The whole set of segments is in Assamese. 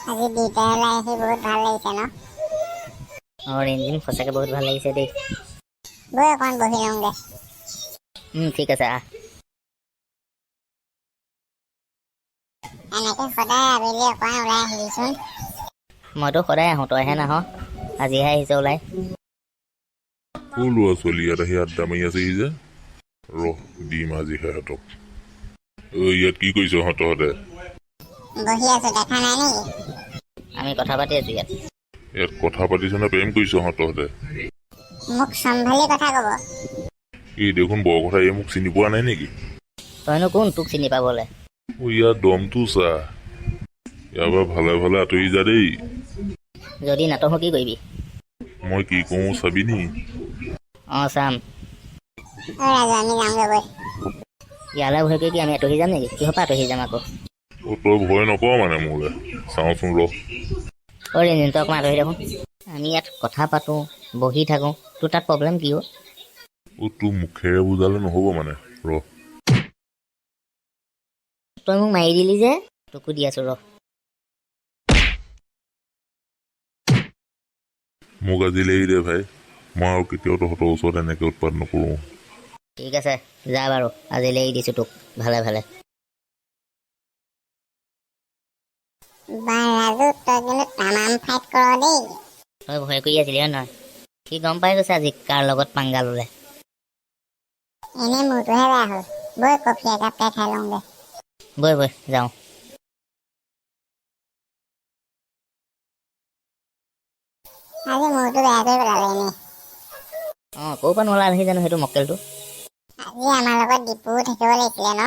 আজি দুইটাই ওলাই আহি বহুত ভাল লাগিছে ন? অঁ ৰিমঝিম, সঁচাকৈ বহুত ভাল লাগিছে দেই। বৈ, অকণমান বহি লওঁগে। ঠিক আছে, আহ। এনেকে সদায় আবেলি অকণমান ওলাই আহিবিচোন। মইতো সদায় আহোঁ, তইহে নাহ। আজিহে আহিছ ওলাই। অ' ল'ৰা ছোৱালী, ইয়াত আহি আড্ডা মাৰি আছেহি যে। ৰহ, দিম আজি সিহঁতক। ঐ, ইয়াত কি কৰিছ তহঁতে? বহি আছো, দেখা নাই নেকি? আমি কথা পাতি আছোঁ ইয়াত। ইয়াত কথা পাতিছ নে প্ৰেম কৰিছ তহঁতে? মোক চম্ভালি কথা ক'ব। এই দেখোন বৰ কথা, এই মোক চিনি পোৱা নাই নেকি? তইনো কোন তোক চিনি পাবলৈ? অ' ইয়াৰ দমটো চা। ইয়াৰ পৰা ভালে ভালে আঁতৰি যা দেই। যদি নাতহো কি কৰিবি? মই কি কওঁ চাবি নি? অঁ, চাম। অ ৰাজু, আমি যাওঁগে বৈ। ইয়ালৈ ভয় কৰি কি আমি আঁতৰি যাম নেকি? কিহৰ পৰা আঁতৰি যাম আকৌ? অ' তই ভয় নকৰ মানে মোলৈ? চাওঁচোন ৰহ। অ' ৰিমঝিম, তই অকণমান আঁতৰি দেখোন। আমি ইয়াত কথা পাতোঁ, বহি থাকোঁ, তোৰ তাত প্ৰব্লেম কি অ'? অ' তোৰ মুখেৰে বুজালে নহ'ব মানে, ৰহ। তই মোক মাৰি দিলি যে? তোকো দি আছোঁ ৰহ। মোক আজিলৈ এৰি দে ভাই, মই আৰু কেতিয়াও তহঁতৰ ওচৰত এনেকৈ উৎপাত নকৰোঁ। ঠিক আছে, যা বাৰু, আজিলৈ এৰি দিছোঁ তোক ভালে ভালে। বা ৰাজু, তই কিন্তু তামাম ফাইট কৰ দেই। তই ভয় কৰি আছিলি হয় নহয়? সি গম পাই গৈছে আজি কাৰ লগত পাংগা ল'লে। এনেই মূৰটোহে বেয়া হ'ল। বৈ, কফি একাপকে খাই লওঁগে। বৈ বৈ, যাওঁ। আজি মূৰটো বেয়া কৰি পেলালে এনেই। অঁ, ক'ৰ পৰা নোলালহি জানো সেইটো মক্কেলটো। আজি আমাৰ লগত দীপুও থাকিব লাগিছিলে ন?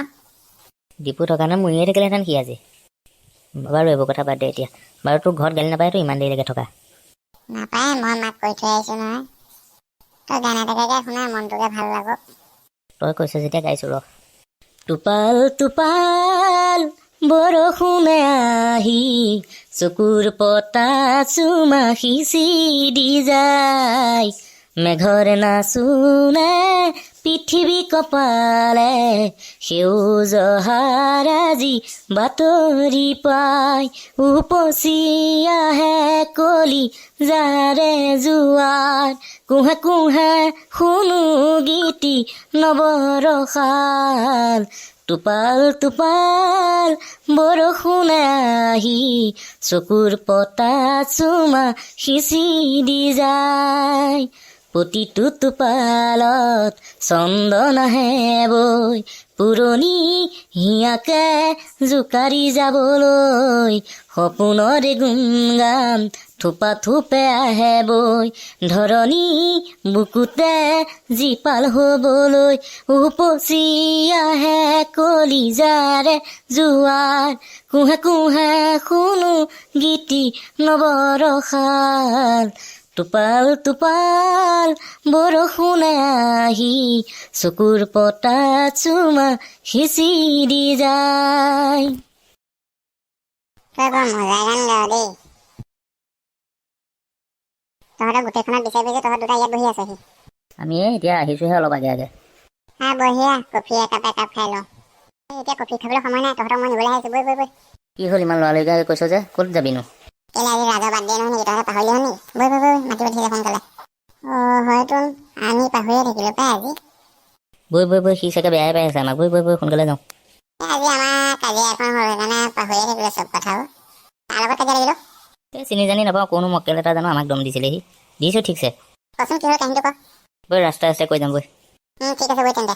ডিপু থকা নে মৰিয়ে থাকিলেহেঁতেন সি আজি। বাৰু, এইবোৰ কথা বাদ দে এতিয়া। বাৰু, তোৰ ঘৰত গালি নাপায়তো ইমান দেৰিলৈকে থকা? নাপায়, মই মাক কৈ থৈ আহিছো নহয়। তই গান এটাকে শুনা, মনটোকে ভাল লাগক। তই কৈছ যেতিয়া গাইছোঁ ৰহ। টোপাল টোপাল বৰষুণে আহি চকুৰ পতা চুমা সিঁচি দি যায়। মেঘৰ নাচোনে পৃথিৱী কপালে সেউজহাৰ আজি বাতৰি পাই উপচি আহে কলি যাৰে জোৱাৰ। কুহে কুহে শুনো গীতি নৱৰসাল। টোপাল টোপাল বৰষুণে আহি চকুৰ পতা চুমা সিঁচি দি যায়। প্ৰতিটো টোপালত চন্দন আহে বৈ পুৰণি হিয়াকে জোকাৰি যাবলৈ। সপোনৰে গুণগান থোপা থোপে আহে বৈ ধৰণী বুকুতে জীপাল হবলৈ। উপচি আহে কলিজাৰে জোৱাৰ। কুহে কুহে শুনো গীতি নৱৰসাল। টোপাল টোপাল বৰষুণে আহি চকুৰ পতা চুমা সিঁচি দি যায়। তই বৰ মজা গান গাৱ দেই। তহঁতক গোটেইখনত বিচাৰি ফুৰিছো, তহঁত দুটা ইয়াত বহি আছহি। আমি এই এতিয়া আহিছোঁহে অলপ আগে আগে। হা, বঢ়িয়া, কফি একাপ একাপ খাই লওঁ। এই এতিয়া কফি খাবলৈ সময় নাই, তহঁতক মই নিবলৈ আহিছো। বৈ বৈ বৈ। কি হ'ল, ইমান লৰালৰিকৈ কৈছ যে? ক'ত যাবিনো? কেলে, আজি ৰাজৰ বাৰ্থডে নহয় নেকি? তহঁতে পাহৰিলি নেকি? বৈ বৈ বৈ, মাতি পঠিয়াইছে সোনকালে। অ' হয়তোন, আমি পাহৰিয়ে থাকিলো পাই আজি। বৈ বৈ বৈ, সি চাগে বেয়াই পাই আছে আমাক। বৈ বৈ বৈ, সোনকালে যাওঁ। এই আজি আমাৰ কাজিয়া এখন হ'ল, সেইকাৰণে পাহৰিয়ে থাকিলো চব কথাও। তাৰ লগত কাজিয়া লাগিলো। এই চিনি জানি নাপাওঁ কোনো মক্কেল এটা জানো, আমাক দম দিছিলেহি। দিছোঁ ঠিকছে। কচোন, কি হ'ল কাহিনীটো ক। বৈ, ৰাস্তাই ৰাস্তাই কৈ যাম বৈ। ঠিক আছে, বৈ তেন্তে।